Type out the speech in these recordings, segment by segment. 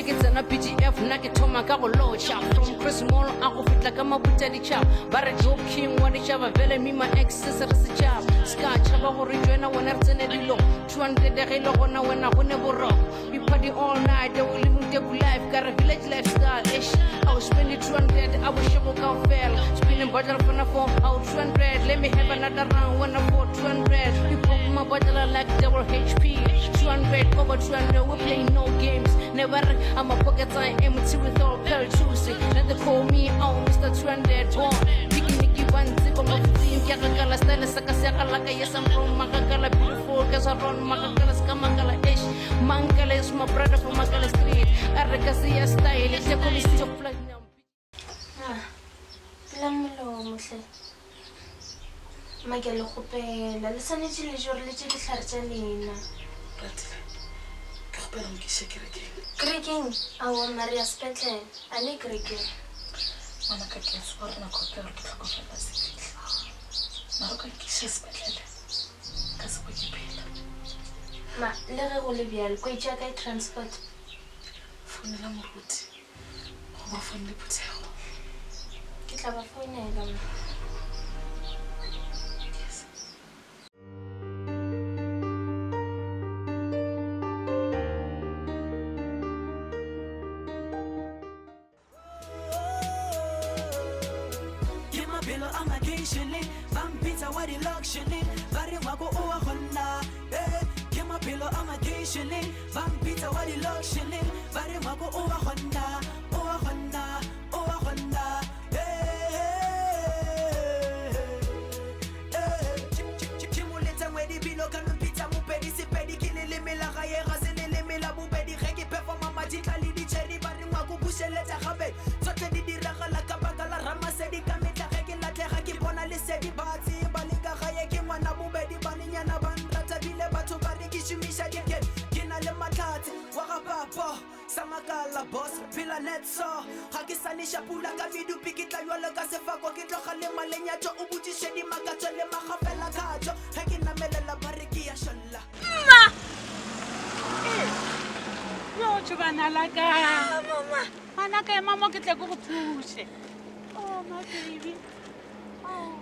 Ge ke tsena BGF nna ke thoma ka go lotšha. From Chris Mall a go fihla ka Maputa ditšhaba. Ba re Joe King wa ditšhaba bjale me my ex se se re setšhaba. Ska tšhaba go re joina wena re tsene dilong. 200 ge e le gona wena go ne boroko. We party all night, we living the good life, got a village lifestyle. Ish, I was spending 200, I was shovel kaofela. Spinning bottle for for oh 200. Let me have another round when I for 200. We pop my bottle like double HP. 200 over 200, we play no games. Never, I'm a pocket I empty with all pearl choosy. Let they call me oh Mr. 200 born. Niki niki one zip on my team, Kakala style, Sakasaka, yes, I'm from Makakala, beautiful, Kazaron, Makakala, Skamakala, ish. Mankala is my brother from Makala Street. Arakasia style, it's a police of platinum. Ah, bulang molomo hle. Mma ke a le kgopela, le swanetše le je gore le tše dihlare tša lena. Ratile, ke kgopela o nkiše kerekeng. Kerekeng? Aowa mma, re ya sepetlele, a le kerekeng. Ngwanaka, ke a tseba gore nako ya ka ya gore ke hlokofale ga se fihle. Mara o ka nkiša sepetlele? Ka se kwa ke phela. Ma, le ge go le bjalo, ko etšea kae transport? Founela moruti goba o founele phuthego. Ke tla ba founela, ma. Yes. Ke maphelo a makeišeneng ba mpitsa wa di-loxion ba re ngwako o wa gonna eh, ke maphelo a makeišeneng ba mpitsa wa di-loxion ba re ngwako o wa gonna o wa gonna o wa gonna eh, eh, ke moletsa ngwedi bilo ka nompitsa mopedi sepedi ke leleme la gae ga se leleme la bobedi ge ke performa majitla le ditšhedi ba re ngwako bušeletša gape tsohle di diragala ka baka la ramasedi ka mehla ge ke lahlega ke bona lesedi ba tseba le ka gae ke ngwana bobedi banenyana ba nrata bile batho ba re ke šomiša dike ke na le mahlatse wa ga papo sa makala boss phela net so ga ke sa neša pula ka medupi ke tla bjalo ka sefako ke tloga le malenyatšo o botšiše dimakatšo le magafela kgatšo ge ke namelela ba re ke ya šolla Mma! Yo, tšhobana la ka. Mama. Ngwana ka ema mo ke tle ke go thuše. Oh, my baby. Oh,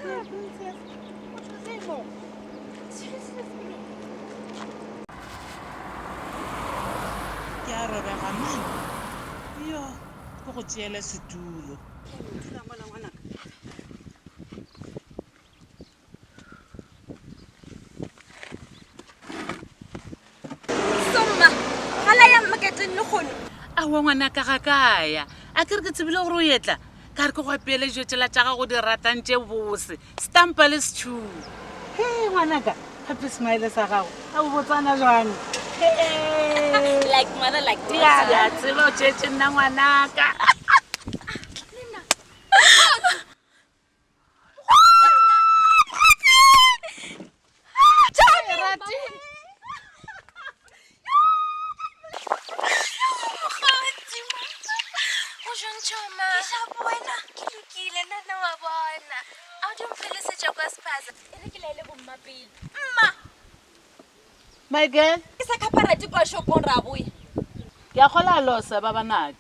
my princess. O thuse mo. Ke a robega man. Yo, ke go tšeele setulo. Dula mola ngwanaka. So mma, ga la ya maketeng lehono? Aowa ngwanaka ga ka ya. A ke re ke tsebile gore o etla, ka re ke go apeele dijo tšela tša gago di ratang tše bose, stampa le stew. Hee ngwanaka, gape smile sa gago a bo botsana jwang? Hee. Like mother like daughter. Ya, ke a tseba o tšeetše nna ngwanaka. My girl. Ke sa khaparati kwa shopong ra boya. Ke a kgola losa ba banake.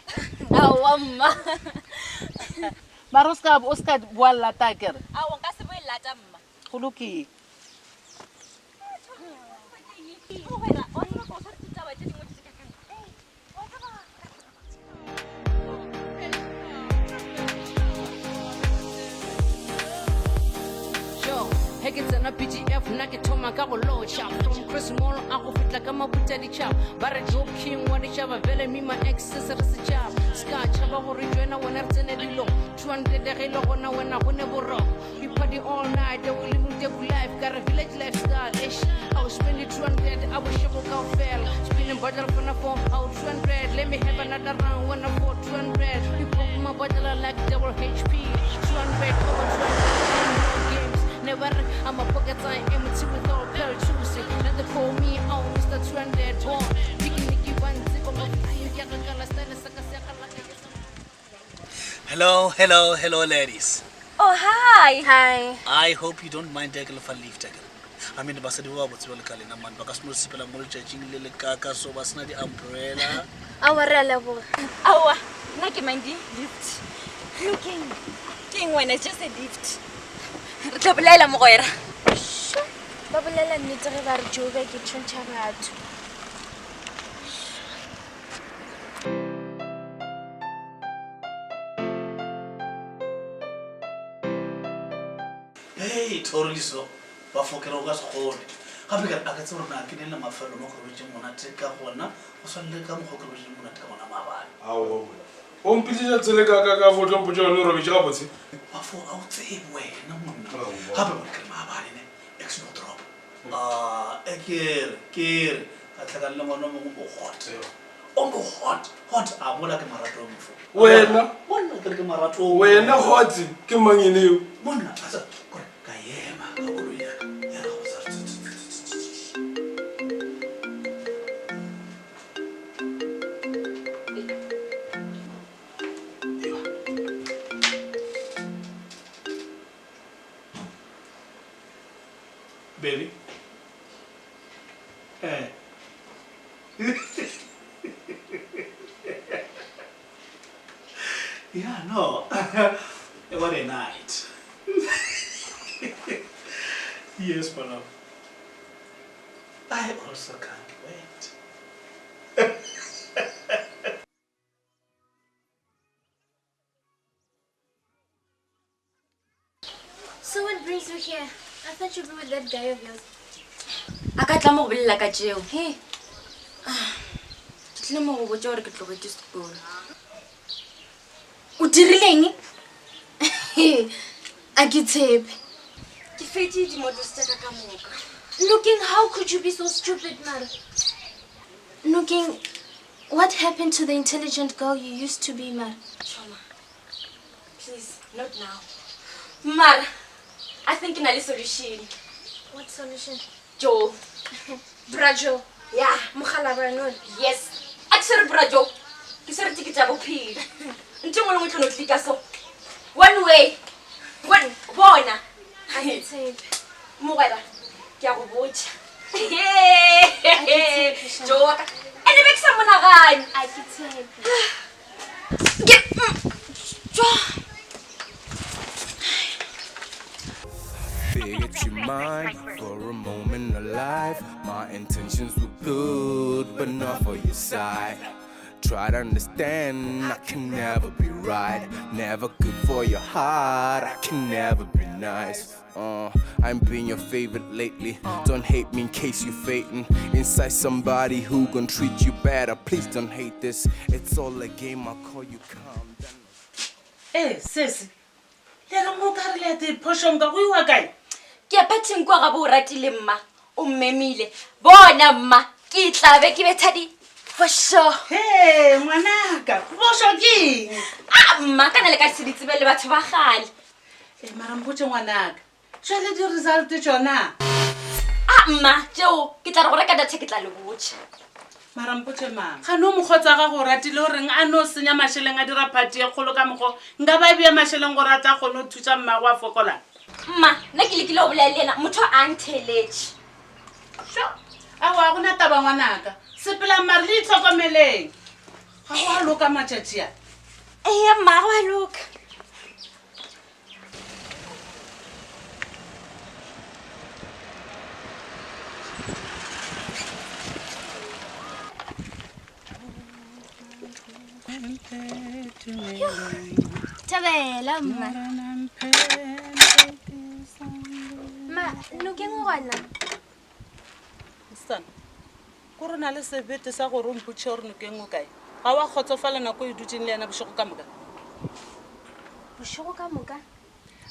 Aowa mma. Mara o ska o ska boa lata akere? Aowa nka se boe lata mma. Go lokile. Mogwera, wa tseba ke go tshware ditaba tše dingwe tše di kakang. Wa tseba. Yo, ge ke tsena BGF nna ke thoma ka go lotšha. From Chris Mall a go fihla ka Maputa ditšhaba. Ba re Joe King wa ditšhaba bjale me my ex se se re setšhaba. Ska tšhaba go re joina wena re tsene dilong. 200 ge e le gona wena go ne boroko. We party all night, we living the good life, got a village lifestyle. Ish, I was spending 200, I was shovel kaofela. Spinning bottle for for oh 200. Let me have another round when I for 200. We pop my bottle like double HP. 200 over 200. No games, never. I'm a pocket I empty with all pearl choosing. Now they call me oh Mr. 200 born. Niki niki one zip on my Hello, hello, hello, ladies. Oh, hi. Hi. I hope you don't mind Dekel for leave Dekel. I mean basadi ba ba botse ba le ka lena man ba ka se no sepela mo letšatšing le le kaka so ba sena di-umbrella. Aowa re a leboga. Aowa nna ke mandi lift. Looking ke eng wena it's just a lift. Re tla bolaela mogwera. Sho, ba bolela nnete ge ba re Joburg e tšhontšha batho. Hei, Thoriso, ba fokela o ka se kgone. Gape ka re, a ke tsebe gore na ke neng la mafelelo mo ke robetšeng monate ka gona, go swana le ka mokgwa o ke robetšeng monate ka gona maabane. Aowa monna. O mpitšetša tsele ka, ka, ka fo tlo mpotša gone o robetše gabotse? Bafo, ga o tsebe wena monna. Gape bona ke re maabane ne, e ke seno drop. Ah, e ke re, ke re, ka hlakana le ngwana o mongwe o hot. O mo hot, hot, a mola ke maratong mofo. Wena? Monna, ke re ke maratong. Wena hot, ke mang ene eo? Monna, a sa, kore ka ema ka koloi ya ka, ya re go sa re tss, tss, tss, tss, tss. Ewa. Baby. Eh. Yeah, no. What a night. Yes, my love. I also can't wait. So what brings you here? I thought you'd be with that guy of yours. A ka tla mo go bolela ka tšeo. He. Ah, ke tlile mo go botša gore ke tlogetše sekolo. O dirileng? A ke tshepe. Ke fetše di-models tša ka ka moka. Looking, how could you be so stupid, mara? Looking, what happened to the intelligent girl you used to be, mara? Choma. Please, not now. Mara, I think ke na le solution. What solution? Joe. Bra Joe. Yeah. Mogala bra nole. Yes. A ke swere bra Joe. Ke swere ticket ya bophelo. Ntho e nngwe le nngwe e tlo no klika so. One way. One, bona. A ke tshepe. Mogwera, ke a go botša. Joe wa ka. Ene be ke sa monagane. A ke tshepe. Forget your mind for a moment alive. My intentions were good, but not for your side. Try to understand, I can never be right. Never good for your heart, I can never be nice. I'm being your favorite lately. Don't hate me in case you fainting. Inside somebody who gon' treat you better. Please don't hate this. It's all a game, I'll call you calm. Then Ee, sesi, le re mo ka re le ya diphošong ka go iwa kae? Ke ya phathing kua gabo o ratile mma, o mmemile. Bona mma, ke tla be ke betha diphošo. Hee, ngwanaka, phošo ke eng? A mma, kana le ka se di tsebe le batho ba kgale. E, mara mpotše ngwanaka, jwale di-result tšona? A mma, tšeo ke tla re go reka data ke tla le botša. Mara mpotše mama, gane o mokgotsa wa gago o ratile o reng a no senya mašeleng a dira party e kgolo ka mokgo nka ba bea mašeleng gore a tla kgone go thuša mmagwe a fokolang? Mma, nna ke lekile go bolela le yena, motho a ntheeletše. Sho, aowa ga gona taba ngwanaka, sepelang mare le itlhokomeleng, ga go a loka matšatši a. Eya mma, ga go a loka. Thabela mma. Ma, nokeng o gona? Mosetsana, ko re na le sebete sa gore o mpotšiše gore nokeng o kae? Ga wa kgotsofala nako e dutseng le yena bošego ka moka? Bošego ka moka?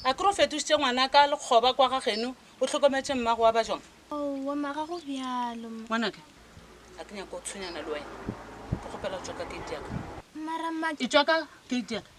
A ke re o fetošitše ngwanaka lekgoba kwa ga geno, o hlokometše mmago wa ba jwang? Aowa, ma, ga go bjalo, ma. Ngwanaka, ga ke nyake go tshwenyana le wena. Ke kgopela go tšwa ka keiti ya ka. Mara, ma. Etšwa ka keiti ya ka.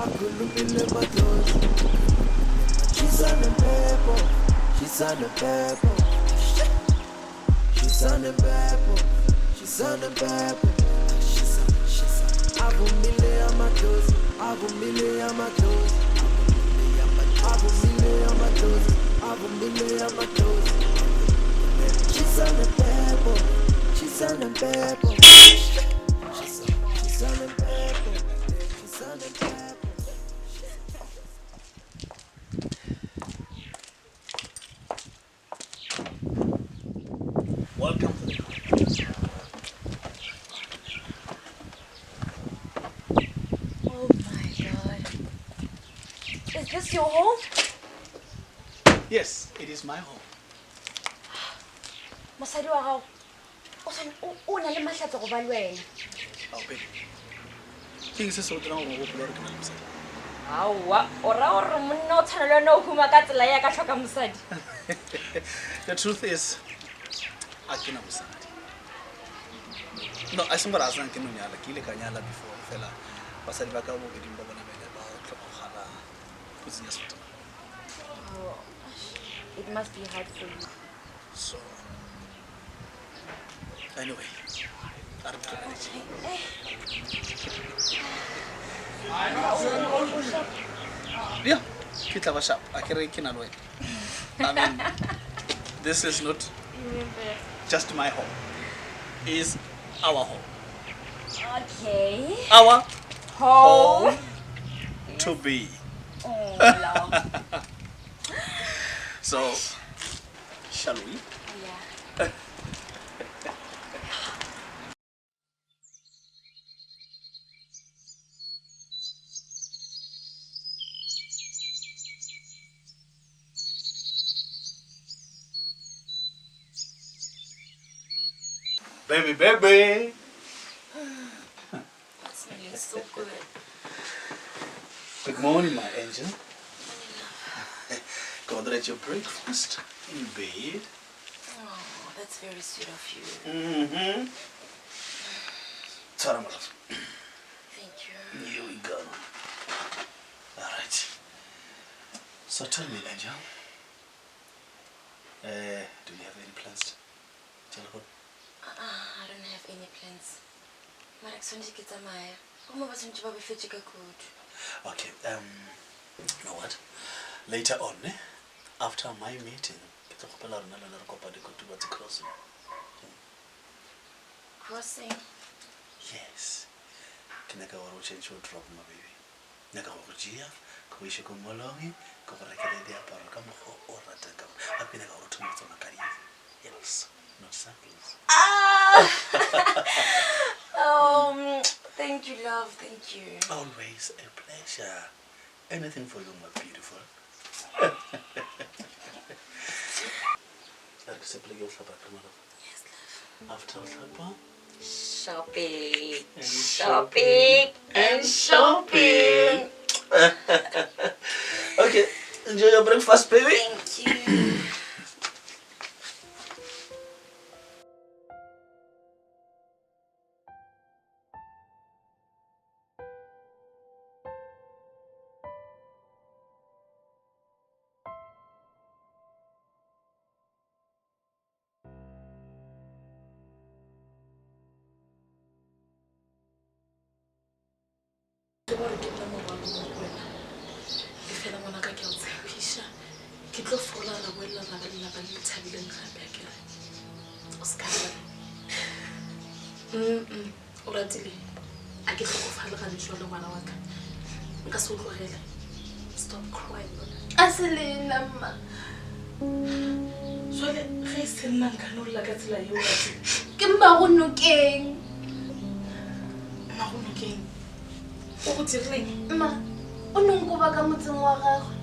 Akhulumile madlozi. She's on the paper. She's on the paper. She's on the paper. She's on the paper. She's on, she's on. Avumile amadlozi. Avumile amadlozi. Avumile amadlozi. Avumile amadlozi. She's on the paper. She's on the paper. She's on, she's on the paper. She's on the paper. Welcome to the Oh my god. Is this your home? Yes, it is my home. Mosadi wa gago o tshwane- o o na le mahlatse go ba le wena. Oh, baby. Ke eng se se go dirang gore o gopole gore ke na le mosadi? Aowa, o ra gore monna o tshwana le wena o huma ka tsela ya ka tlhoka mosadi. The truth is, a ke na mosadi. No, a seng gore a sang ke no nyala, ke ile ka nyala before fela basadi ba ka bobeding ba bona ba ile ba tlhokagala kotsing ya sefatanaga. Oh, it must be hard for you. So, anyway, a re tlogeletse. Yeah, ke tla ba sharp. A ke re ke na le wena. I mean, this is not just my home. Is our home. Okay. Our Home. to be. Oh, love. So, shall we? Yeah. Baby, baby. It's smelling so good. Good morning, my angel. Go get your breakfast in bed. Oh, that's very sweet of you. Mm-hmm. Tara, my love. Thank you. Here we go. All right. So tell me, Angel. Do you have any plans? Tell her. I don't have any plans. Mara ke tshwanetse ke tsamaya. Gomme ba tshwanetse ba befetse ka kudu. Okay. You know what? Later on, after my meeting, ke tlo kgopela rena le wena re kopane ko Tubatse Crossing. Crossing? Yes. Ke nyaka gore o change wardrobe, my baby. Nyaka go go tšea, ke go iše ko mall-ong, ke go rekele diaparo ka mokgwa o ratang ka gona. Gape ke nyaka gore o thome go tsamaya ka di-heels, not sandals. Thank you, love. Thank you. Always a pleasure. Anything for you, my beautiful. Re ke sepele ke yo hlapa, ke re, my love. Yes, love. After o hlapa, Shopping, And shopping, and shopping. Okay, enjoy your breakfast, baby. Thank you. Ke gore ke nna morwalo mo go wena. E fela ngwanaka ke a o tshepiša, ke tlo fola ra boela ra ba lelapa le le thabileng gape, a kere. O se ka lla. Mm-mm, o ratile. A ke hlokofale gane jwale ngwana wa ka. Nka se o tlogele. Stop crying. A se lena, mma. Jwale ge e se nna nka no lla ka tsela yeo, Ratile. Ke mmago Nokeng. Mmago Nokeng? O go dirileng? Mma, o no nkoba ka motseng wa gagwe.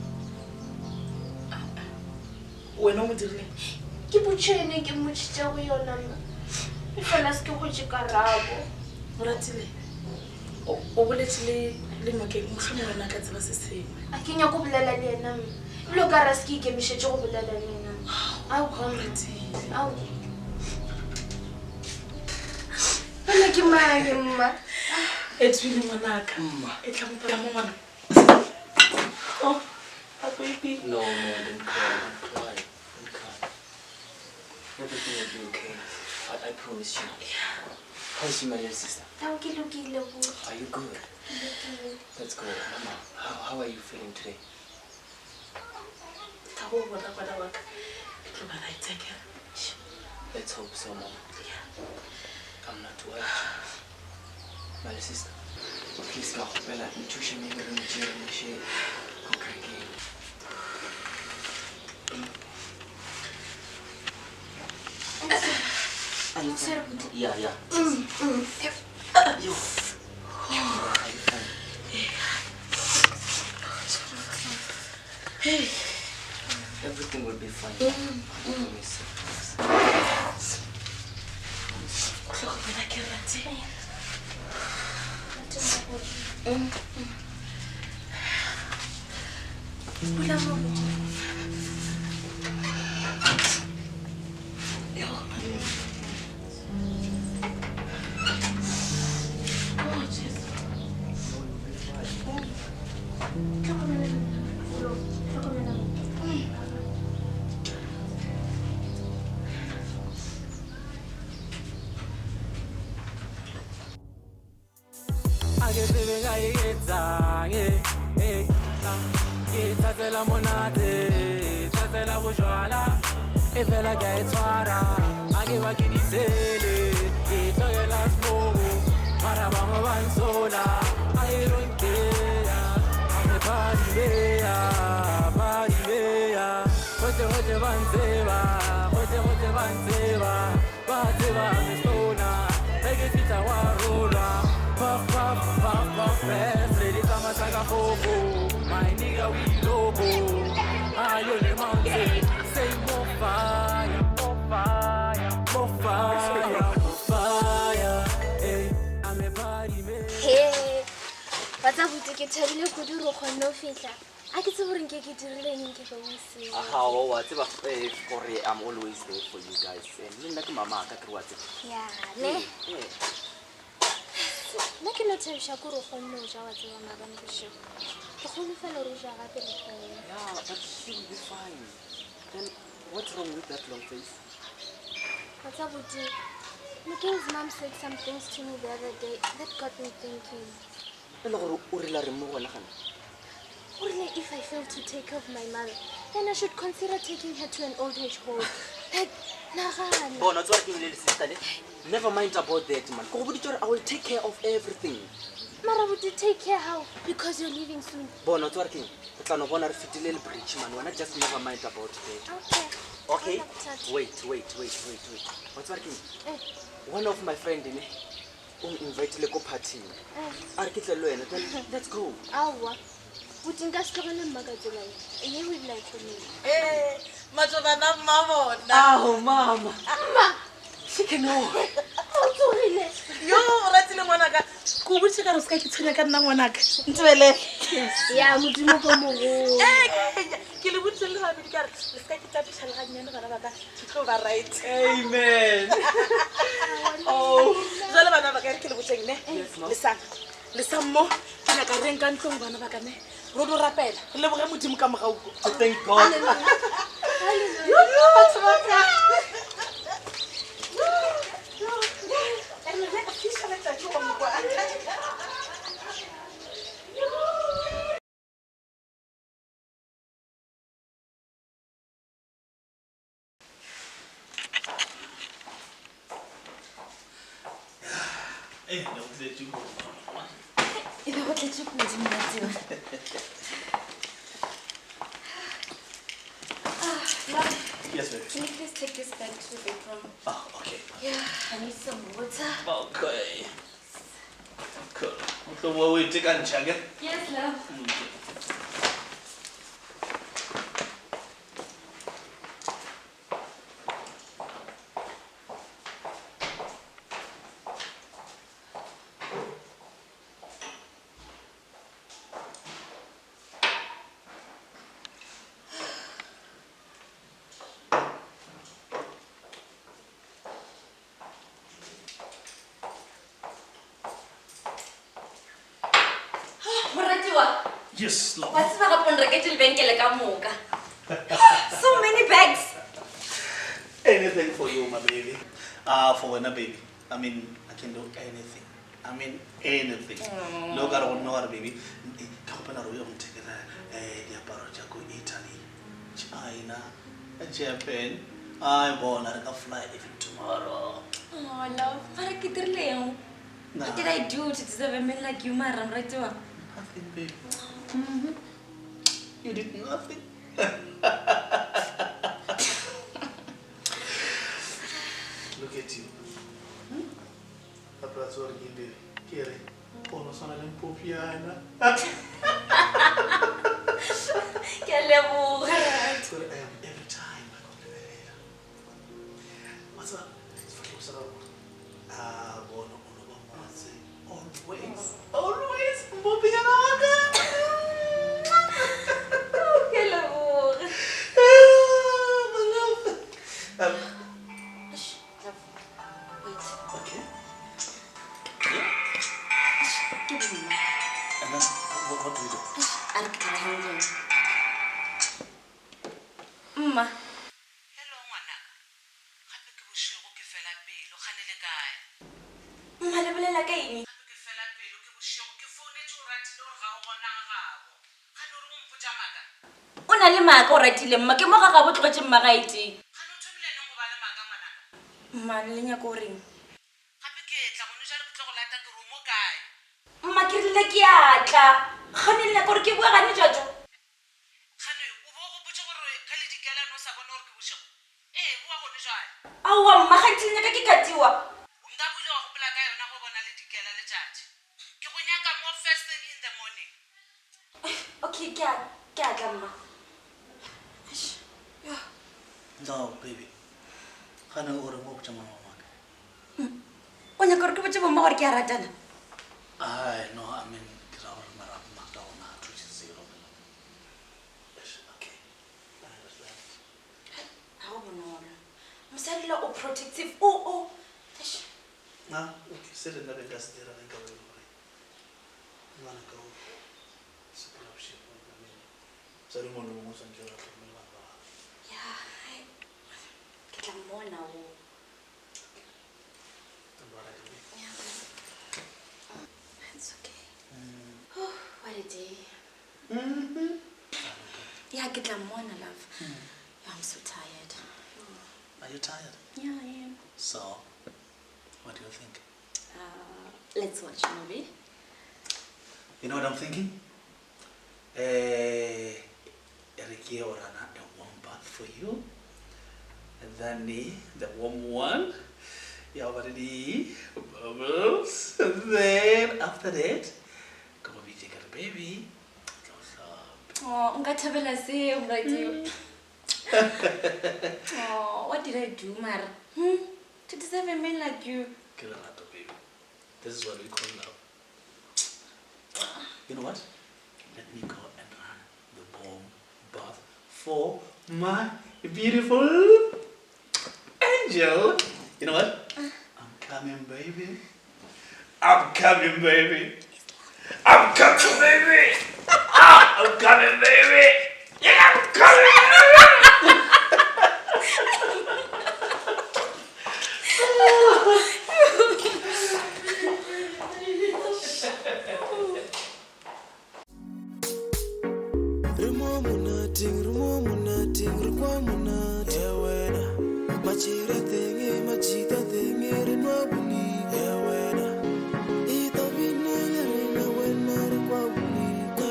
Wena o mo dirileng? Ke botšhene ke mmotšitše go yona, mma. E fela se ke hwetše karabo. Moratile, o boletše le Nokeng, mohlomongwe wena a ka tseba se sengwe. A ke nyako bolela le yena, mma. Ebile o ka re a se ke ikemišetše go bolela le yena, mma. Aowa, mma. Moratile. Aowa. Wena ke mang, mma? Edwin, ngwanaka. Mma. E tla mo, tla mo ngwana. Oh, a baby. No, no, don't cry, don't cry, don't cry. Everything will be okay. I, I promise you. Yeah. How's you, my little sister? Ao ke lokile buti. Are you good? Ke lokile. Let's go. Mama, how, how are you feeling today? Thabo o bona ngwana wa ka. Ke tlo ba right akere. Let's hope so, Mama. Yeah. I'm not worried. My little sister, please ka kgopela nthuše maybe re mo tšee re mo iše ko kerekeng. Yeah, yeah. Yo. Are you fine? Hey. Everything will be fine. I promise. O hlokomela ke rate. Bula molomo. Yo. Oh, Jesu. Hlokomela molomo. Hlokomela molomo. A ke tsebe ka e etsang eh, eh, ah. Ke ithatela monate ithatela bojwala e fela ke a e tshwara a ke ba ke disele ke tlogela smoke mara bangwe ba nsola I don't care I'm a party bear, party bear. Gohle gohle ba ntseba gohle gohle ba ntseba ba tseba I'm a stoner ge ke fihla gwa rolwa puff puff puff puff pass re di tsamaya ka fofo my nigga we loco ayo le mountain say more fire more fire more fire more fire hey I'm a party man. He, wa tsa botse ke thabile kudu re kgonne go fihla. A ke tsebe gore nke ke dirile eng nke be o seo. Aowa, wa tseba eh, gore I'm always there for you guys. And le nna ke mama ka ke re wa tseba. Ya, ne. Eh, Nna ke no thabiša ke gore o kgonne go ja wa tseba maabane bošego. Ke kgolofela gore o ja gape le gona. Yeah, but she will be fine. Then what's wrong with that long face? Wa tsa botse, Nokeng's mom said some things to me the other day that got me thinking. E le gore o rile a reng mo go wena gana? O rile if I fail to take care of my mother, then I should consider taking her to an old age home. Like, nagana. Bona, tswara ke le sister ne. Never mind about that, man. Ke go boditse gore I will take care of everything. Mara would you take care how? Because you're leaving soon. Bona, tswara ke re tla no bona re fetile le bridge, man. Wena just never mind about that. Okay. Okay? Ha ona bothata. Wait, wait, wait, wait, wait. Wa tswara ke Eh. One of my friend ne o invitile ko partying. Eh. A re ke tle le wena. Then let's go. Aowa. Buti nka se tlogele mma ka tsela ye. Ye o ebile a e kgoneng. Ee, matšobana mma bona. Ao, mama. Mma. She can know. O tsogile. Yo, o ratile ngwanaka. Ke o boditše ka re o se ka ke tshwenya ka nna ngwanaka. Ntebelele. Ya, Modimo ko mogolo. Ee, ke le boditše le babedi ka re le se ka ke tapiša le gannyane bana ba ka ke tlo ba right. Amen. Oh. Jwale bana ba ka e re ke le botšeng ne. Yes, ma'am. Lesang. Lesang mo ke nyaka reng ka ntlong bana ba ka ne. Re lo rapela. Re leboge Modimo ka mogauko. To thank God. Yo, yo, batho ba ka. Ene le a fiša letšatši wa mokwa. Eh, ne go tletše kudu. E be go tletše kudu moratiwa. Ah, love, Yes, baby. can you please take this back to the bedroom? Ah, okay. Yeah, I need some water. Okay. Cool. O tlo boa o itekantšha ke? Yes, love. Okay. Moratiwa, Yes, love. Wa tseba gape o nreketše lebenkele ka moka. So many bags. Anything for you, my baby. Ah, for wena baby. I mean, I can do anything. I mean anything. Le o ka re go nna wa re baby, eh, ke kgopela gore o ye go nthekela eh, diaparo tša ko Italy, China, Japan. I bona re ka fly even tomorrow. Oh, love, mara ke dirile eng? Nah. What did I do to deserve a man like you, mara moratiwa? Nothing, baby. You did nothing. Look at you. Gape wa tseba gore ke eng, baby? Ke re, o no swana le mpopiana. Ke a leboga, Rato. Gore I am every time I go lebelela. Wa tseba, sefahlego sa gago, a bona o no ba motse. Always, always, mpopiana wa ka. Ke a leboga. Ah, my love. Eish, love, wait. Okay. Eish, ke boima. And then, what do we do? Eish, a re ke tla ba handle. Mma. Hello ngwanaka, gape ke bošego ke fela pelo, kgane le kae? Mma le bolela ka eng? Gape ke fela pelo ke bošego, ke founetše o ratile gore ga o gona ga gabo, kgane o reng o mpotša maaka? O na le maaka o ratile mma, ke mo ga gabo tlogetše mma ga e tee. Kgane o thomile neng go ba le maaka ngwanaka? Mma le nyaka o reng? Gape ke etla gone jwale ke tlo go lata ke re o mo kae? Mma ke rile ke a tla, kgane le nyaka gore ke boe gane jwatšo? Kgane o be o gopotše gore ge le dikela ne o sa bone gore ke bošego? Ee, boa gone jwale. Aowa mma, gantši le nyaka ke katiwa. Nka bo ile wa gopola ka yona go bona le dikela letšatši. Ke go nyaka mo first thing in the morning. Okay, ke a, ke a tla mma. Eish, yoh. No, baby. Gane o reng o botša mama wa maaka? O nyaka gore ke botše bomma gore ke a ratana? Ai, no, I mean, ke ra gore mara maaka ona a thuše zero. Eish, okay. I understand. Ga go bonolo. Mosadi la o protective, o, o, eish. Na, okay, se le nna be nka se dira ge nka be e le gore ngwanaka o sepela bošego, I mean, mosadi o mongwe le mongwe o swanetše gore a hlokomele bana ba gagwe. Ya, hai, ke tla mmona o. Yeah, it's okay. Oh, what a day. Yeah, ke tla mmona, love. Yeah, I'm so tired. Are you tired? Yeah, I am. So, what do you think? Let's watch a movie. You know what I'm thinking? Eh, re ke yo rana a warm bath for you. And then the warm one. Ya ba le di bubbles. And then after that, ke go bitše ke re baby, tla o hlape. Oh, nka thabela seo, moratiwa. Oh, what did I do, mara? To deserve a man like you. Ke lerato, baby. This is what we call love. You know what? Let me go and run the warm bath for my beautiful angel. You know what? I'm coming, baby. I'm coming, baby. I'm coming, baby. Ah, I'm coming, baby. Yeah, I'm coming, baby. Re mo monateng, re mo monateng, re kwa monate. Yeah, wena. Matšhira teng, matšhita teng, re nwa bonika. Yeah, wena. E ta bina le rena, wena re kwa bonika.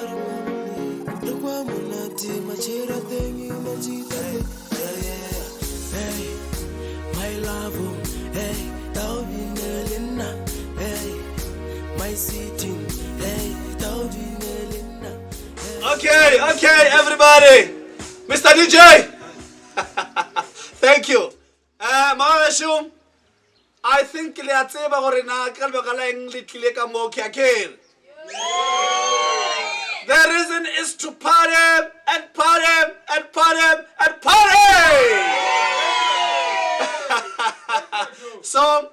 Re kwa monate, matšhira teng, matšhita teng. Yeah, yeah. Hey, my love, hey, tao bine le nna. Hey, my city, hey, tao bine le nna. Okay, okay, everybody. Mr. DJ. Thank you. Mama gešo, I think le a tseba gore na ka lebaka la eng le tlile ka mo ke a kere. The reason is to party and party and party and party. So,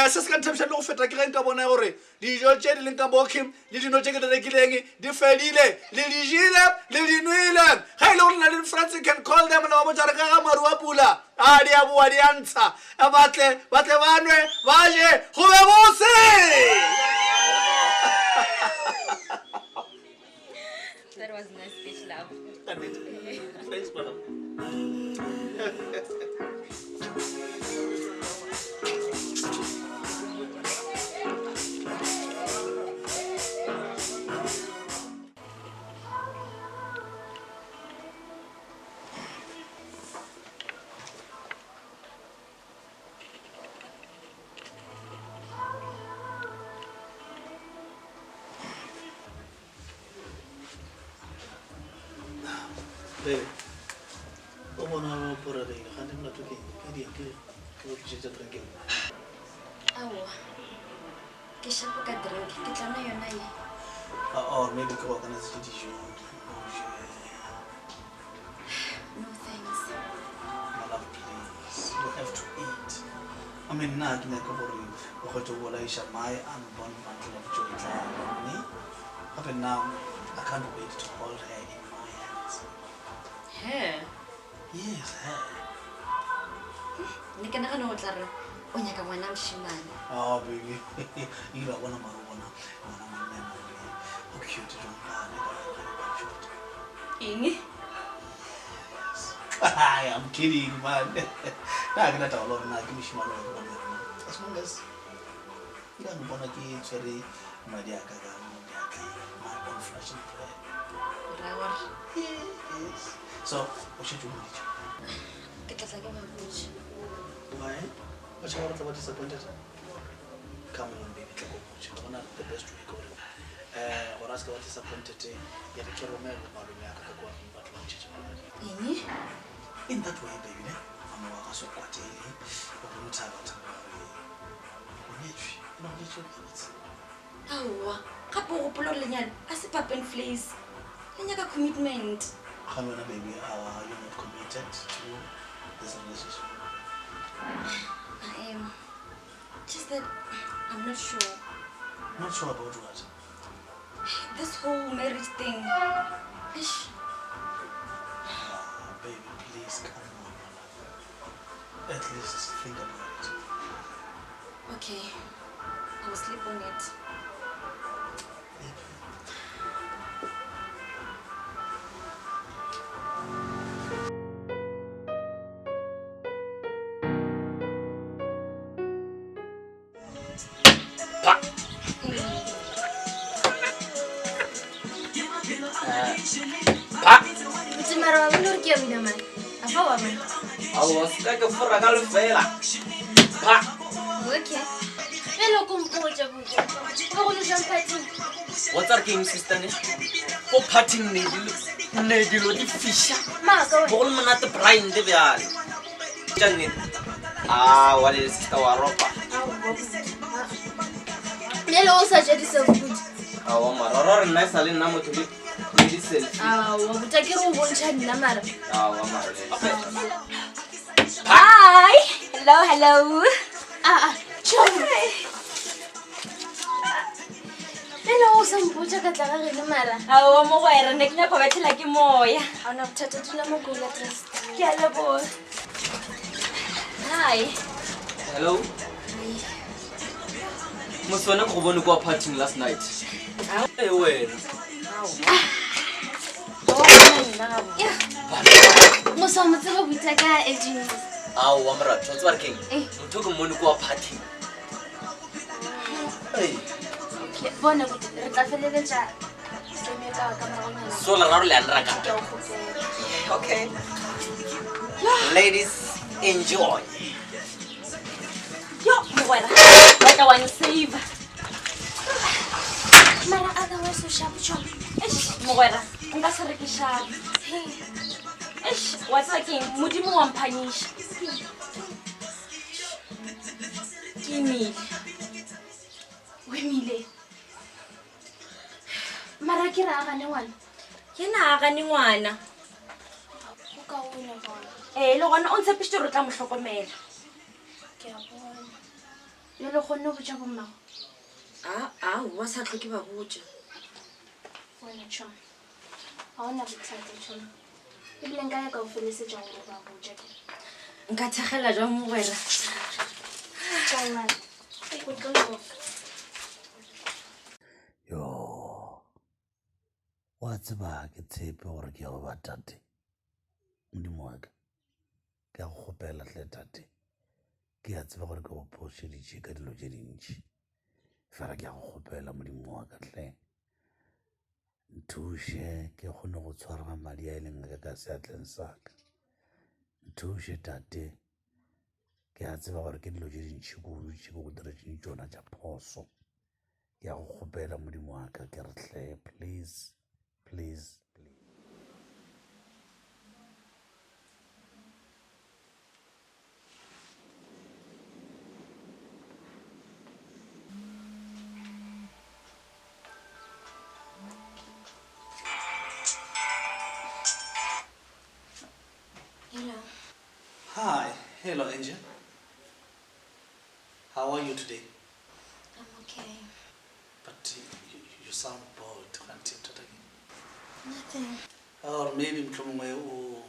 Um se se ka nthabišang le go feta ke ge nka bona gore dijo tše di leng ka mokhi le dino tše ke di rekileng di fedile, le di jele, le di nwele. Ge e le gore le na le di-friends, you can call them la ba botša gore ka ga maru a pula, a di a boa di a ntsha, ba tle, ba tle ba nwe, ba je, go be bose! That was nice speech, love. Thanks, madam. Babe, o bona o poregile gante molato ke eng? Ke dieng ke ke go tlišetša drink e nngwe. Aowa, ke shapo ka drink, ke tla nwa yona ye. Ah, or maybe ke go akanyetsetše dijo o je. No thanks. My love, please, you have to eat. I mean, nna ga ke nyake gore o kgwetše o bolaiša my unborn bundle of joy tlala, ne? Gape nna I can't wait to hold her in my hands. Her? Yes, her. Ne ke nagana o tla re o nyaka ngwana mošemane. Oh, baby. Ebile wa bona mare o bona ngwana monna ena gore o cute jwang ga a le ka ga le ka cute. Eng? Hi, I'm kidding, man. Nna ga ke na taba le gore na ke mošemane or ke ngwana. As long as nka mpona ke tshwere madi a ka ka mo diatleng, my own flesh and blood. O raya gore? Yes. So, o šetše o mmoditše? Ke tla tla ke ba botše. Why? O tšhaba gore o tla ba disappointed? Come on, baby, tla ko botše. Wa bona the best way ke gore um gore a se ka ba disappointed, e re ke romele malome a ka ka kwa ba tlo ba ntšhetše magadi. Eng? In that way, baby, ne? Mama wa ga se o kwatele, o tlo thaba thaba gore o nyetšwe. Ene o nyetšwe gabotse. Aowa, gape o gopola gore lenyalo a se pap and vleis. Le nyaka commitment. Kgane wena baby, are you not committed to this relationship? I am. Just that I'm not sure. Not sure about what? This whole marriage thing. Eish. Ah, baby, please, come on, my love. At least think about it. Okay, I will sleep on it. Mara wa bona gore ke ya wina mane a fa wa bona Aowa, se ka ke fora ka lefela. Pa. okay fela o kompotša botse o be go le jang parting Wa tsare ke eng sister ne? Ko parting ne dilo ne dilo di fiša. Maaka wena. Bo go le monate blind bjale. Tša nnete. Aowa le sister wa ropa. Bjale o sa ja di-self food. Aowa mara ora re nna e sa le nna motho le le di-selfie. Aowa bota ke re o bontšha nna mara. Aowa mara. Hi. Hello, hello. Ah, ah, tšhomi. Bjale o sa mpotša ka tla ga geno mara. Aowa mogwera, ne ke nyaka go bethela ke moya. Ga ona bothata, dula mo ko la trust. Ke a leboga. Hi. Hello. Moswane ke go bone kwa partying last night. Ee wena. Mosa mo tseba botsa ka LG News. Aowa moratho, wa tseba re keng? Eh. Motho ke mmone kwa partying. Ee. Okay, bona botse re tla feleletša game ka ka moragonyana. So leraro le a nraka. Ke a o kgopela. Okay. Ladies, enjoy. Yo, mogwera, wa tla wa nsave. Mara otherwise o sharp tšhomi. Eish, mogwera, nka se re ke sharp. Eish, wa tseba ke eng? Modimo wa mphanyisha. Ke imile. O imile. Mara ke re a gane ngwana. Yena a gane ngwana. Go kaone gona. Ee, le gona o ntshepišitše gore o tla mo hlokomela. Ke a bona. Bjale o kgonne go botša bommago? A, aowa, sa tlo ke ba botša. Wena tšhomi, ga o na bothata tšhomi. Ebile nka ya ka o felesetša gore o ba botša ke. Nka thakgela jwang mogwera? Ka ngwana, go tlo loka. Yo, wa tseba ga ke tshepe gore ke ya go ba tate. Modimo wa ka, ke a go kgopela hle tate. Ke a tseba gore ke go phošeditše ka dilo tše dintši. Fela ke a go kgopela Modimo wa ka hle. Nthuše ke kgone go tshwara madi a e leng ka ka seatleng sa ka. Nthuše tate. Ke a tseba gore ke dilo tše dintši kudu tše ke go diretšeng tšona tša phoso. Ke a go kgopela Modimo wa ka ke re hle please please please. Hello. Hi, hello Angel. How are you today? I'm okay. But you, you sound bored, kganthe bothata ke? Nothing. Or maybe mohlomongwe o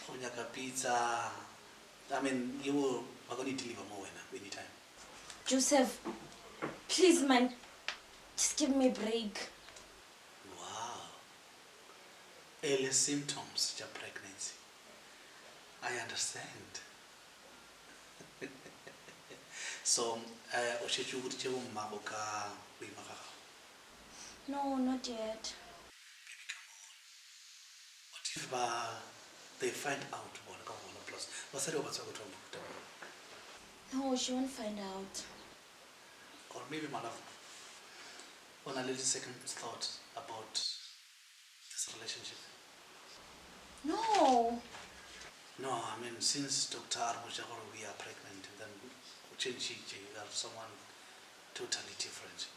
o nyaka pizza. I mean, you will ba ka no e deliver mo wena anytime. Joseph, please man, just give me a break. Wow. Early symptoms tša pregnancy. I understand. So, eh, o šetše o boditše bommago ka go ima ga gago? No, not yet. Baby, come on. What if ba they find out bona ka bona plus basadi ba ba tseba batho ba mohuta mang? No, she won't find out. Or maybe my love, o na le di-second thought about this relationship? No. No, I mean since doctor a re botša gore we are pregnant and then o changile, you are someone totally different.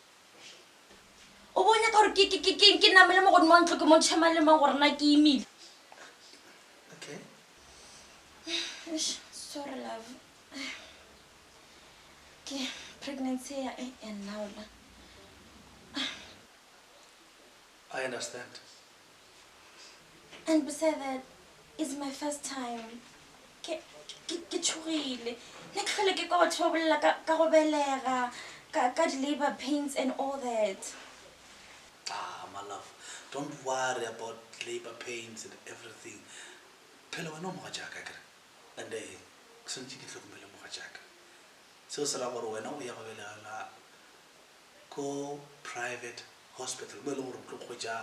O bo nyaka gore ke ke ke ke ke namele mo godimo ga ntlo ke montšhe mang le mang gore na ke imile. Okay. Eish, sorry love. Ke pregnancy ya e ya nnaola. I understand. And beside that, it's my first time. Ke, ke, ke tšhogile. Ne ke hlole ke kwa batho ba bolela ka, ka go belega, ka, ka di-labor pains and all that. Ah, my love, don't worry about labor pains and everything. Phela wena o mogatšaka akere? And eh, ke swanetše ke hlokomele mogatšaka. Seo se ra gore wena o ya go belegela ko private hospital mo e leng gore o tlo hwetša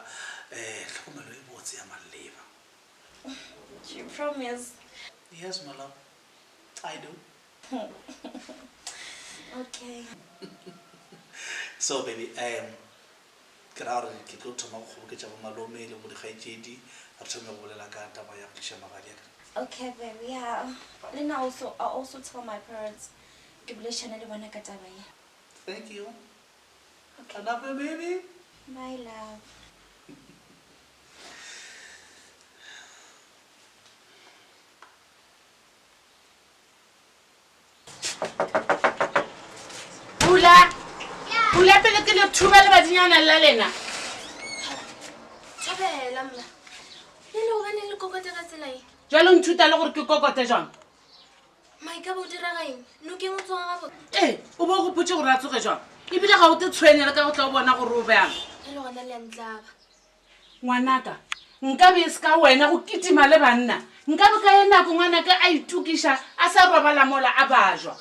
um tlhokomelo e botse ya maleba. Do you promise? Yes, my love. I do. Okay. So baby, um ke ra gore ke tlo thoma go kgoboketša bo malome le bo dikgaetšedi re thome go bolela ka taba ya go tliša magadi a ka. Okay, baby, yeah. Le nna also, I'll also tell my parents. Ke boledišane le bona ka taba ye. Thank you. Okay. I love you, baby. Bye, love. Pula. Pula pele ke le thuba le badinyana la lena. Thabela mma. Le le gobaneng le kokota ka tsela e? Jwale o nthuta le gore ke kokote jwang? Ma e ka ba o direga eng? Nokeng o tsoga gabotse. Ee, o bo o gopotše gore a tsoge jwang? Ebile ga o te tshwenye le ka go tla o bona gore o bjang. E le gona le a ntlaba. Ngwanaka, nka be e se ka wena go kitima le banna. Nka be ka ye nako ngwanaka a itokiša a sa robala mola a bajwa.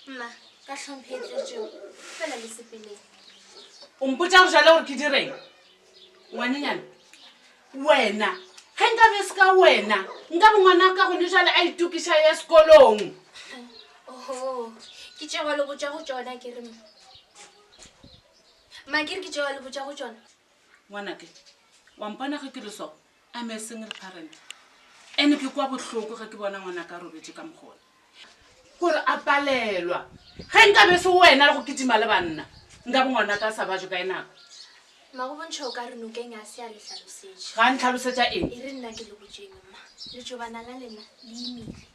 Mma, ka hlomphe e tletšego, fela le sepeleng. O mpotša gore jale gore ke direng? Ngwanenyana, wena, ge nka be e se ka wena, nka be ngwanaka gone jale a itokiša a ya sekolong. Oho, ke tšeo le botša go tšona ke re mma. Mma, ke re ke tšeo le botša go tšona. Ngwanake, wa mpona ge ke le so? I'm a single parent. And ke kwa bohloko ge ke bona ngwanaka a robetše ka mokgona. Gore a palelwa. Ge nka be se wena le go kitima le banna, nka be ngwanaka a sa bajwe ka e nako. Mma, go bontšha o ka re Nokeng a se a le hlalosetše. Ga a ntlhalosetša eng? E re nna ke le botšeng, mma. Letšobana la lena le imile.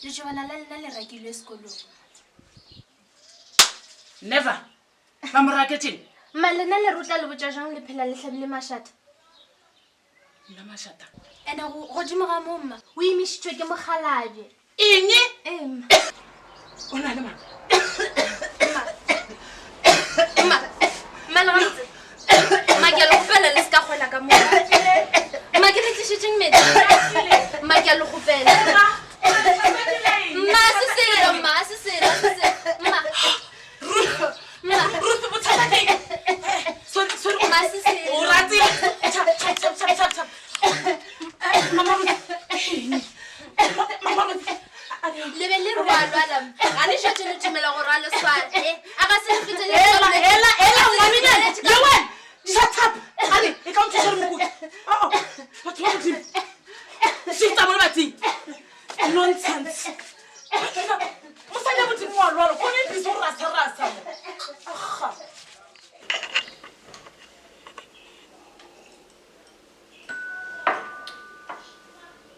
Letšobana la lena le rakilwe sekolong. Never. Ba mo raketšeng? Mma lena le re o tla le botša jang le phela le hlabile mašata? Nna mašata. Ene godimo ga moo mma o imišitšwe ke mokgalabje. Eng? Ee mma. O na le mang? Mma. Mma. Mma le gabotse. Mma ke a le kgopela le se ka kgwela ka moo. Mma ke le tlišetšeng metsi. Mma ke a le kgopela. Mma se selo mma se selo se selo. Mma. Mma. Ruth bothata ke eng? Sorry, sorry. Mma se selo. O ratile. Tšhap, tšhap, tšhap, tšhap, tšhap, tšhap. Mama Ruth. Mama Ruth. Le be le re wa lwala mma. Ga le šetše le thomela go rwala sware. Eh, a ga se le fete le Ela, ela, ela, ngwanenyana. Le wena. Shut up. Ale, e ka o nthuša re mokoki. Oh, batho ba Modimo. Shita mo lebating. Nonsense. Mosadi wa Modimo wa lwala, kone e busy go rasa rasa mo. Aga.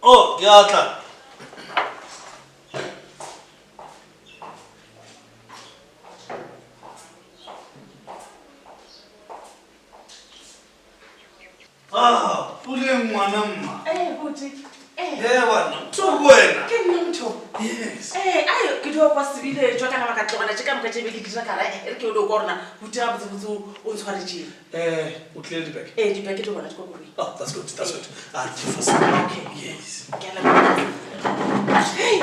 Oh, ke a tla. Ah, puleng ngwana mma. Eh, buti. Eh. Eh, wena, motho ke wena. Ke nna motho. Yes. Eh, ayo ke dio kwa sebile jwa kana ba ka tlogela tše ka moka tše be ke dira kara e re ke o dio kwa rona buti ga botse botse o ntshwaretšeng. Eh, o tlile le dibeke? Eh, dibeke di gona di kwa koloing. Oh, that's good, that's good. Ah, re ke fase. Okay. Yes. Ke a leboga. Hey,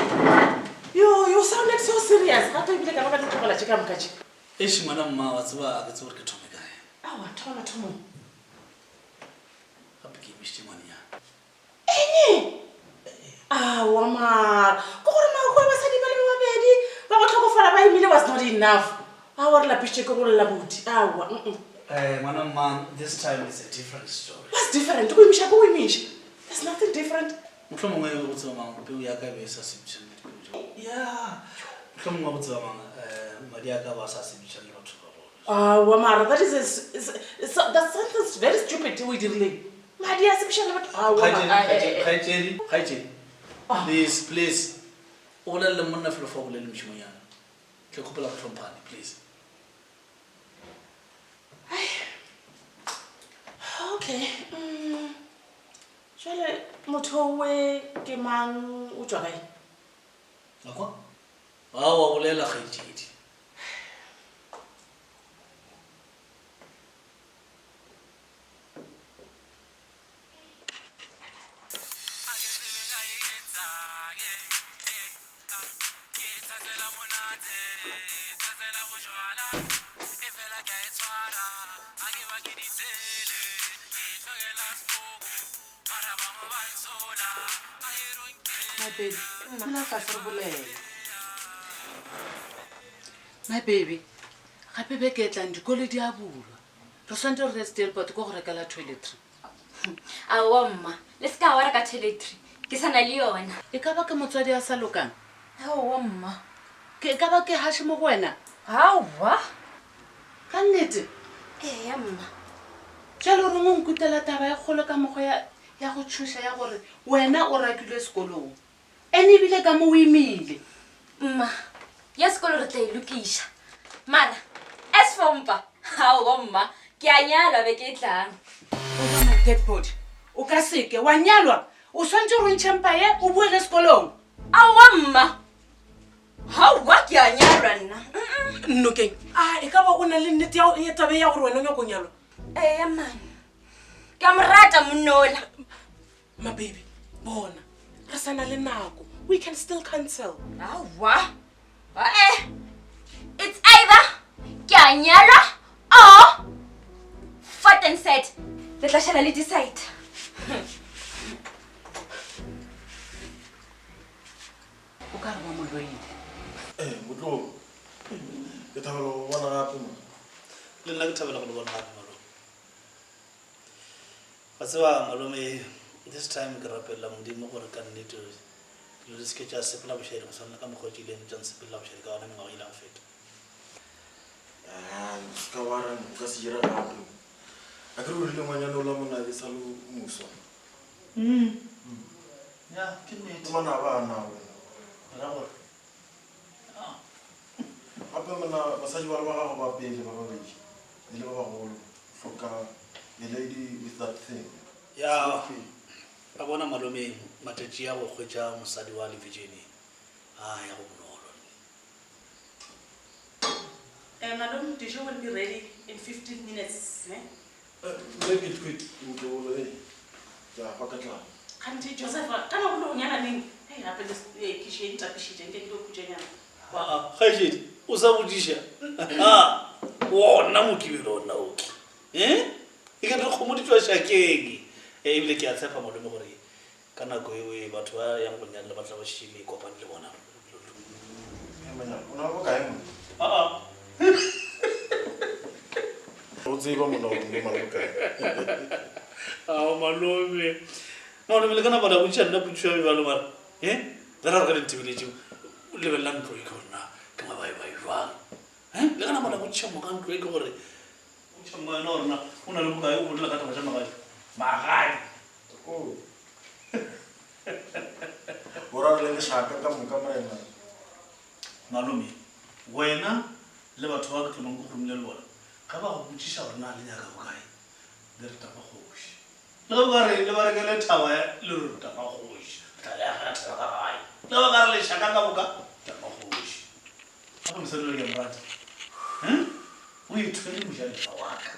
yo, you sounded so serious. Gape ebile ka ba ka di tlogela tše ka moka tše. Eish, ngwana mma, wa tseba a ke tsebe gore ke thome kae. Aowa, thoma mathomong. Gape ke imišitše ngwanenyana. Eng? Aowa mara, ke gore mahu a basadi ba le ba babedi ba go hlokofala ba imile was not enough. Aowa re lapišitše ke go lla buti. Aowa, mm. Eh, ngwana mma, this time it's a different story. What's different? Go imiša ke go imiša. There's nothing different. Mohlomongwe go tseba mang peu ya ka e be e sa sepedišane le dipeu tša. Yeah. Mohlomongwe go tseba mang eh, madi a ka ba sa sepedišane le batho ba bona. Aowa mara that is a, is, is, that's something very stupid o e dirileng. Madi a sepedišane le batho. Aowa Kgaetšedi, ma- eh, eh, eh. kgaetšedi, kgaetšedi. Please, please. O bolele le monna felo fa o bolele mošimonyana. Ke kgopela go hlomphane, please. Okay. Mm. Jwale motho owe ke mang o tšwa kae? Akwa? Aowa bolela kgaetšedi. My baby, dula fase re bolele. My baby, gape beke e tlang dikolo di a bulwa. Re swanetše gore re ye Steelport ko go rekela toiletry. Aowa mma, le se ka wa reka toiletry, ke sa na le yona. E ka ba ke motswadi a sa lokang? Aowa mma. Ke e ka ba ke hashe mo go wena? Aowa. Ka nnete? Eya mma. Bjale o reng o nkutela taba e kgolo ka mokgwa ya, ya go tšhoša ya gore wena o rakilwe sekolong? Ene ebile ka mo o imile. Mma, ya sekolo re tla e lokiša. Mara, as for mpa, aowa mma, ke a nyalwa beke e tlang. Over my dead body. O ka seke wa nyalwa. O swanetše gore o ntšhe mpa ye o boele sekolong. Aowa mma. Aowa ke a nyalwa nna. Nnokeng, a e ka ba o na le nnete ya ya taba ya gore wena o nyako nyalwa? Eya man. Ke a mo rata monna ola. Ma baby, bona, re sa na le nako. We can still cancel. Aowa. Ae. It's either ke a nyalwa or fat and set. Le tla šala le decide. O ka re ba mo loile. Ee, motlogolo. Ke thabela go bona gape mo. Le nna ke thabela go le bona gape malome. Wa tseba malome, this time ke rapelela Modimo gore ka nnete dilo di seke tša sepela bošaedi go swana le ka mokgwa o tšileng tša nsepelela bošaedi ka gona mengwaga e ile go feta. Ah, se ka wa re o ka se dira gape. A ke re o rile ngwanyana o la monabe sa le moswa. Mm. Ya, ke nnete. Manaba a nao. Ra gore. Gape monna basadi ba le ba gago ba pele ba babedi e le ba bagolo hloka a lady with that thing. Ya, a bona malome matšatši a go hwetša mosadi wa lefetšene a ya go bonolo. Eh, malome, dijo will be ready in 15 minutes, ne? Make it quick, ntlogolo, hei, ke a hwa ka tlala. Kganthe, Josefa, kana o lo nyala neng? Hei, gape le eh, kiši e ntapišitše, nke ke tlo khutšanyana. Aa, kgaetšedi, o sa botšiša? Aa, wona Mokibelo ona oke. Eh? E ka re kgomo di tšwa šakeng. Eh, ebile ke a tshepa malome gore ka nako eo e batho ba yang go nyalla ba tla ba šetše le kopane le bona. O na le bokae mo? Aa. O tseba monna gore o na le bokae. Ao malome. Malome le ka napa la botšiša nna potšišo ya bjalo mara. Eh? Le ra re ge le ntebeletše lebelela ntlo e ke gore na ke mabaibai jwang. Eh? Le ka napa la botšiša moka ntlo e ke gore botšiša moka yona gore na o na le bokae o bolela ka taba tša magadi. Magadi. Oh. O ra re le lešaka ka moka morena. Malome, wena le batho ba ke tlomang ke go romile le bona, ge ba go botšiša gore na le nyaka bokae, le re tapa kgoši. Le ge ba ka re le ba rekele thaba ya, le re tapa kgoši, re tla le agela thaba ka gae. Le ge ba ka re lešaka ka moka, tapa kgoši. Gape mosadi yola ke a mo rata. Huh? O ithwele mojalefa wa ka.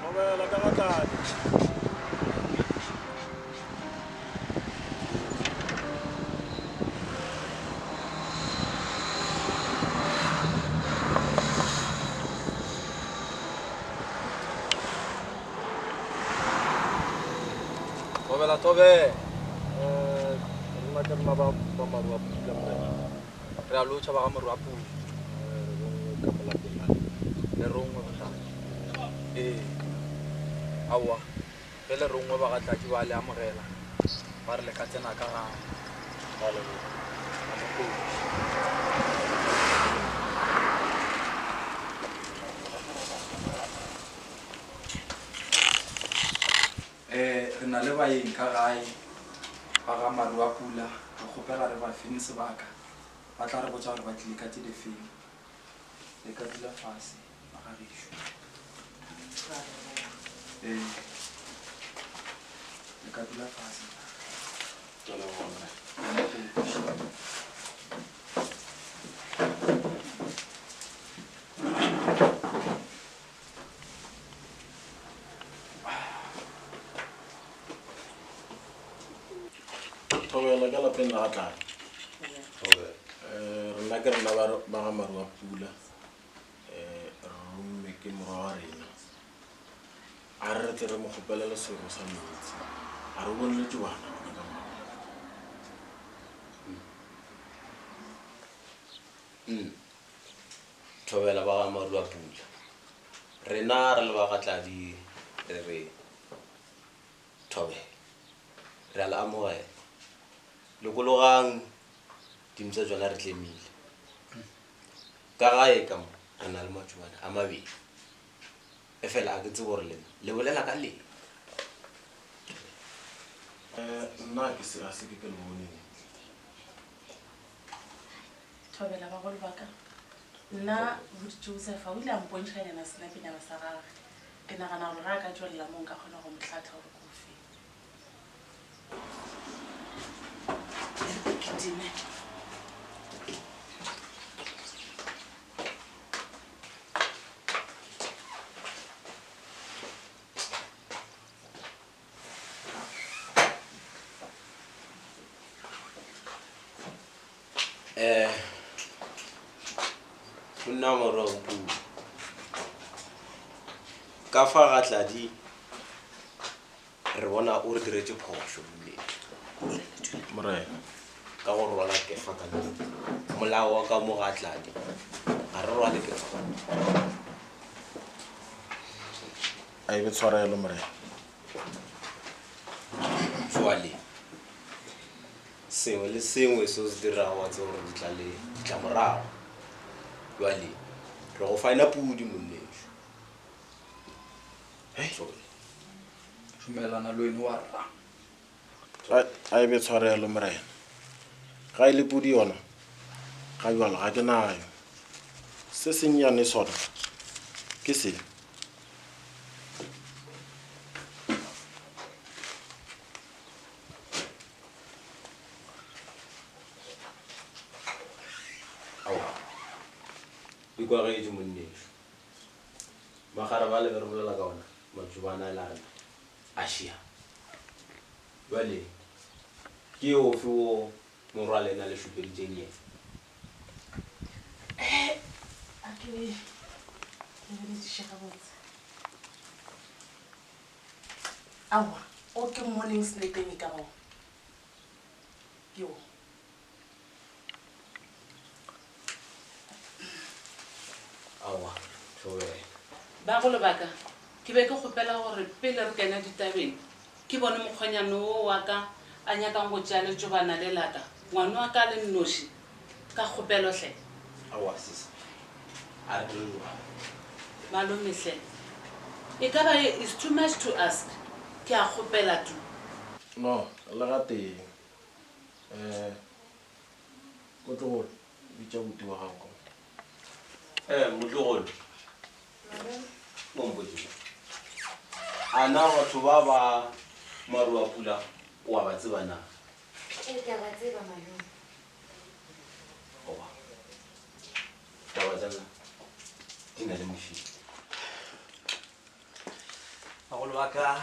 Thobela ka gatladi. Thobela thobela. Eh, rena ke rena ba ba maru a pula morena. Re a lotšha ba ga maru a pula. Eh, re rongwe ka mo lapeng la lena. Le rongwe bohlale. Ee. Aowa, ge le rongwe ba ga Tlatši ba le amogela. Ba re le ka tsena ka gae. Ba leboga. Ba mokgoši. Eh, re na le baeng ka gae ba ga Maruapula, re kgopela re ba feng sebaka, ba tla re botša gore ba tlile ka tše difeng. Le ka dula fase ba ga gešo. Ee, le ka dula fase. Ke a leboga, Morena. Thobela ka lapeng la ga Tladi. Eh, rena ke rena ba ba ga maru a pula. Eh, re romme ke morwa wa rena. A re re tle re mo kgopelele sero sa meetse. A re bone le tšobana gona ka mo. Mm. Thobela ba ga Maruapula. Rena re le ba ga Tladi re re thobela. Re a le amogela. Lokologang dimpša tšona re tlemile. Ka gae ka mo re na le matšobana a mabedi. Efela a ke tsebe gore lena le bolela ka leng. Eh, nna ke se ga se ke ke le bone. Thobela bagolo ba ka. Nna Buti Joseph o ile a mpontšhanyana senepenyana sa gagwe. Ke nagana gore ge a ka tšwelela mo nka kgona go mo hlatha gore ke ofe. E re ke kitime. Eh, monna morwa Mpule. Ka fa ga Tladi re bona o re diretše phošo mmele. Morena. ka go rwala kefa ka ntlong. Molao wa ka mo ga Tladi, ga re rwale kefa ka ntlong. A e be tshwarelo, Morena. Jwale, sengwe le sengwe se o se dirago wa tseba gore di tla le ditlamorago. Jwale, re go faena pudi monnešo. Dumelana le wene wa rra. A e be tshwarelo, Morena. Ga e le pudi yona, ga bjalo ga ke nayo. Se sennyane sona ke se. Aowa, di kwagetše monnešo. Makgarebe a le be re bolela ka ona, matšobana a le a rena a šia. Bjale ke ofe wo morwa lena le šupeditšeng yena? Eh, a ke lebelediše gabotse. Aowa, o ke mmoneng senepeng e ka ba o. Ke o. Aowa, thobela. Bagolo ba ka, ke be ke kgopela gore pele re kena ditabeng, ke bone mokgonyane wo wa ka a nyakang go tšea letšobana le la ka, ngwano wa ka a le nnoši, ka kgopelo hle. Aowa, sisi, a re dire bjalo. Malome hle, e ka ba it's too much to ask? Ke a kgopela tu. No, le gatee. Eh, motlogolo, bitša buti wa gago ka mo. Eh, motlogolo, o mpotše mo. A na batho ba ba maru a pula o a ba tseba na? Ee, ke a ba tseba malome. Oba, taba tša lena di na le mošito. Bagolo ba ka.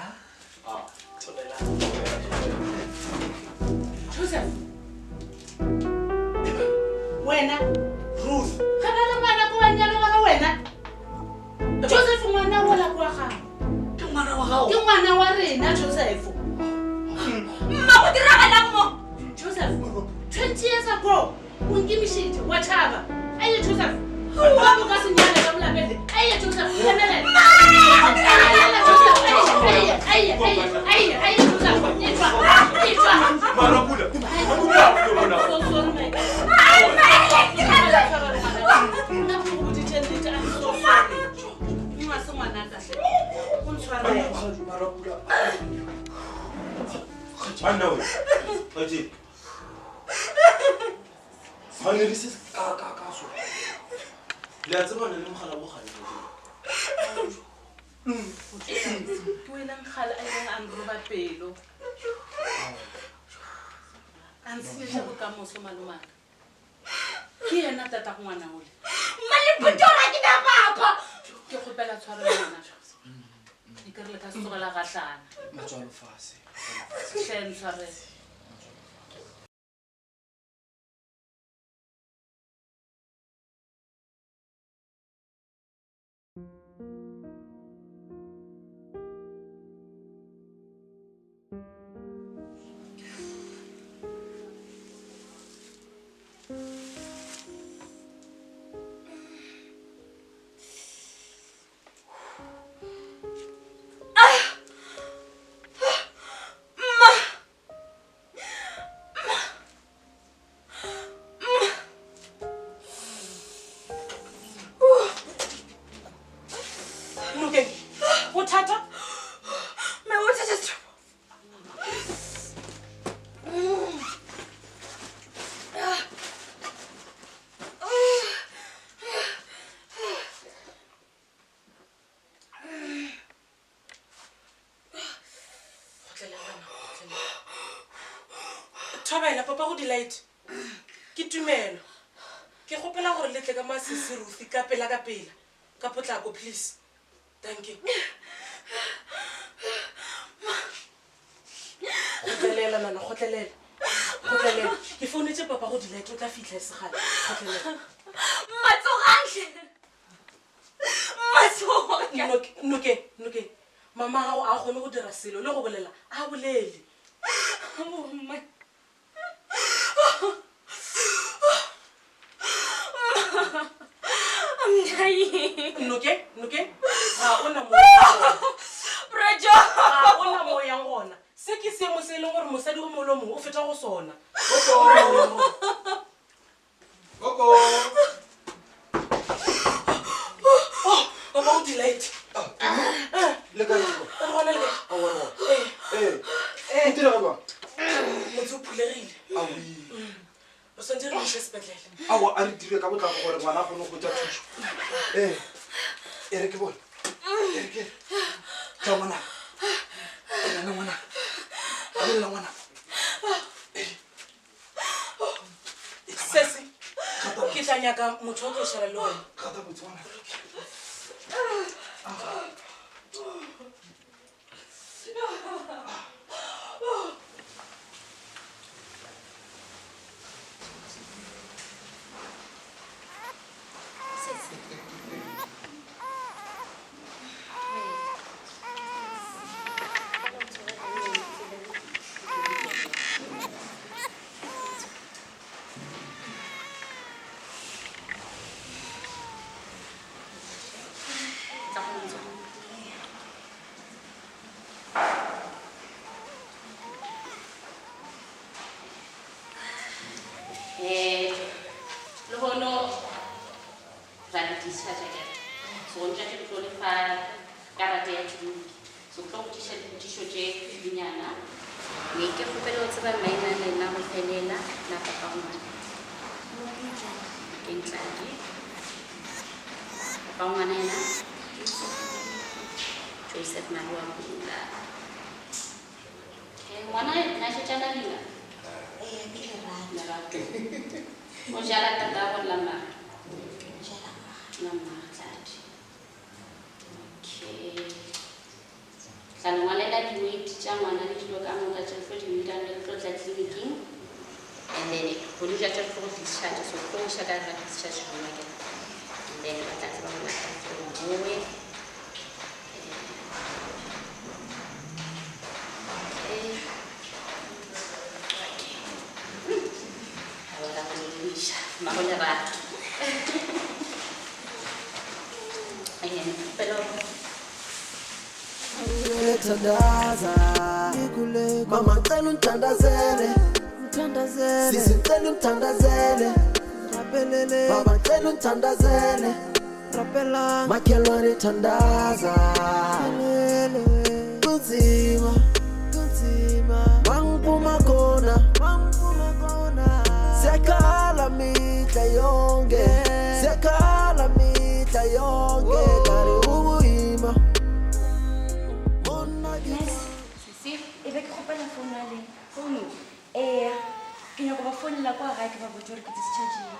Ah, thobela. Joseph. Wena. Ruth. Ga ba le ngwana ko wa nyalo wa ga wena. Joseph ngwana wa la kwa gago. Ke ngwana wa gago. Ke ngwana wa rena Joseph. Mma go diragalang mo? Joseph, 20 years ago o nkemišitše wa tšhaba aye joseph wa bo ka senyane ka molapele aye joseph emelela aye aye aye aye joseph etšwa etšwa Marapula. So sorry, my nna ke go boditše nnete I'm so sorry. Nwa se ngwanaka hle. O ntshwarele. Banna we. Kgaetšedi. Tshwanedi se ka ka ka so. Le a tseba le mogala bo gale. Ke wena nkgale a ileng a nroba pelo. A ntshenyetša bokamoso malomaka. Ke yena tata go ngwana ole. Malepotora ke na papa. Ke kgopela tshwarelo ngwana. E ka re le ka se tlogela gahlana. Matswalo fase. Hle ntshwarele. Nokeng, go thata? My water just dropped. Thobela, papa go di-light. Ke tumelo. Ke kgopela gore le tle ka masisi Ruthi ka pela ka pela. Ka potlako please. Thank you. Kgotlelela nana, kgotlelela. Kgotlelela. Ke founetše papa go di-light o tla fihla e segale. Kgotlelela. Matsogang! Nokeng, nokeng. Mama gago a kgone go dira selo le go bolela a bolele. Noke, noke, ga o na mo Bro Joe. Ga o na mo yang gona. Se ke seemo se e leng gore mosadi o mongwe le o mongwe o feta go sona. Koko. Oh, papa o delight. Le kae koko? Re gona le kae? Aowa, re gona. Ee. Eh. O dira jwang? Motse o phulegile. Aowi. Re swanetše re mo iše sepetlele. Aowa, a re dire ka potlako gore ngwana a kgone go hwetša thušo. Ee. E re ke bone. E re ke. Tla ngwanaka. Ena ngwanaka. Lebelela ngwanaka. Sese, ke tla nyaka motho o tlo šala le wena. Eh, lehono ra le discharge akere so go ntšatše ke tlo le fa karata ya tleliniki so ke tlo botšiša dipotšišo tše dinnyana ne ke kgopela go tseba maina a lena go felela la papa ngwana ke Ntladi papa ngwana ena Joseph Maroa Pula okay ngwana na šetše a na leina Ee, ke Lerato. Lerato. O jala tatago le la mmagwe? La mmagwe Tladi. Okay. Tla le ngwalela di-weight tša ngwana le dilo ka moka tše re tlo di needang ge re tlo tla tleliniking. And then go di ja tše re tlo go discharge, so re tlo iša ka gare ga discharge room akere. And then ba tla tseba gore ba tla boe. Okay. Okay. Ra go lebogiša, mmago Lerato. Eh, kgopelo Thandaza Mama ngicela ungithandazele Sisi ngicela ungithandazele Baba ngicela ungithandazele Makhelwane thandaza Kunzima Mangiphuma khona Siyakhala mihla yonke Siyakhala mihla yonke Kari ubuyima Sisi, e be ke kgopela founu ya lena. Founu? Ee, ke nyako ba founela kwa gae ke ba botse gore ke dischargile.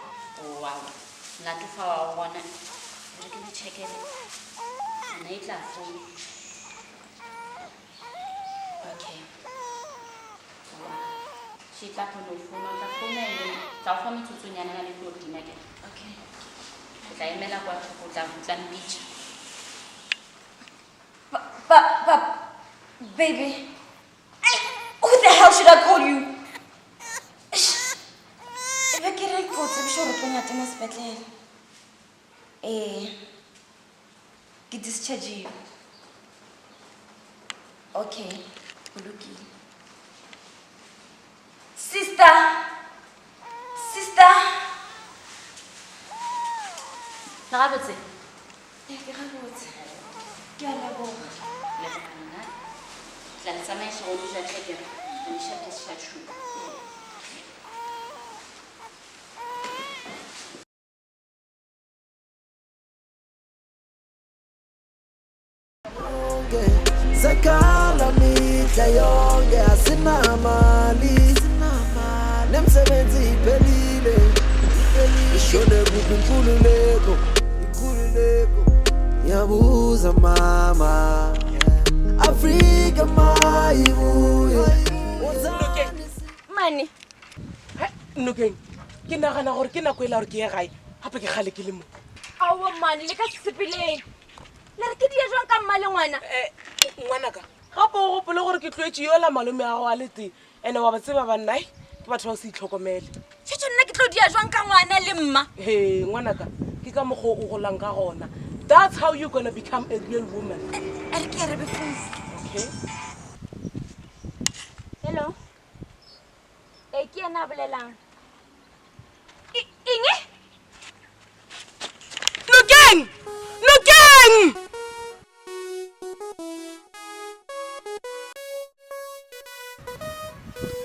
Wow, molato fa wa gona. Re ke mo checkele. Nna e tla founu. Okay. Wow. She tla kgona go founa, o tla founa and then tla go fa metsotsonyana na le tlo dina ke. Okay. O tla emela kwa thoko, o tla o tla mpitša. But, but, baby, who the hell should I call you? E be ke re ke o tsebiša gore o tlo nyata mo sepetlele. Ee, ke dischargile. Okay, go lokile. Sister, sister. Le gabotse? Ee, ke gabotse. Ke a leboga. Leboga nna. Tla le tsamaiša go dula tlhekere. Re iša discharge room. Sekhala mihla yonke asinamali Nemsebenzi iphelile Ishone kuphi inkululeko Inkululeko Yabuza mama Afrika mayibuye Mane. Nokeng, ke nagana gore ke nako e la gore ke ye gae gape ke kgale ke le mo. Aowa mane, le ka se sepeleng. Le re ke die jwang ka mma le ngwana? Eh, ngwanaka, gape o gopole gore ke tloetše yola malome a gago a le tee, ene wa ba tseba banna, ai, ke batho ba go se itlhokomele. Tšhetšo nna ke tlo dia jwang ka ngwana le mma? He, ngwanaka, Ke ka mokgwa o golang ka gona. That's how you gonna become a real woman. A re ke arabe phone. Okay. Hello. E ke yena a bolelang. Eng? Nokeng! Nokeng!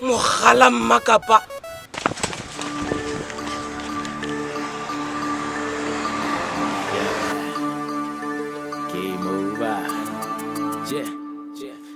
Mogala mmakapa. Game over. Yeah.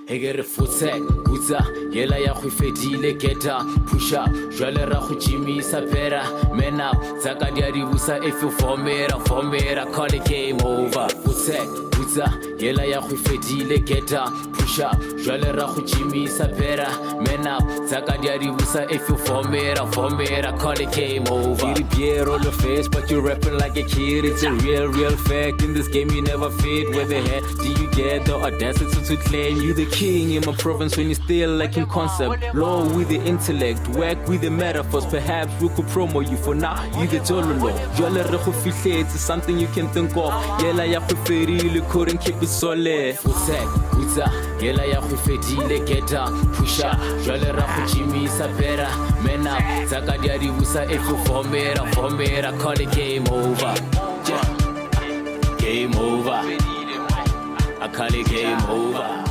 He ke re fotsek butsa yela ya go fedile get up push up jwale ra go jimisa pera man up tsaka di a di busa if you vomera vomera call it game over fotsek butsa yela ya go fedile get up push up jwale ra go jimisa pera man up tsaka di a di busa if you vomera vomera call it game over Diri Piero your face, but you rapping like a kid. It's a real, real fact. In this game, you never fit. Where the hell do you get the audacity to claim you the king in my province when you still lacking concept? Law with the intellect, work with the metaphors. Perhaps we could promo you for now. You the Jololo. Jole re go fihletse, something you can think of. Yela ya go fedile, couldn't keep it solid. Fotsek butsa yela ya go fedile get up push up jwale ra go jimisa pera man up tsaka di a di busa if you vomera vomera call it game over Yeah. game over I call it game over.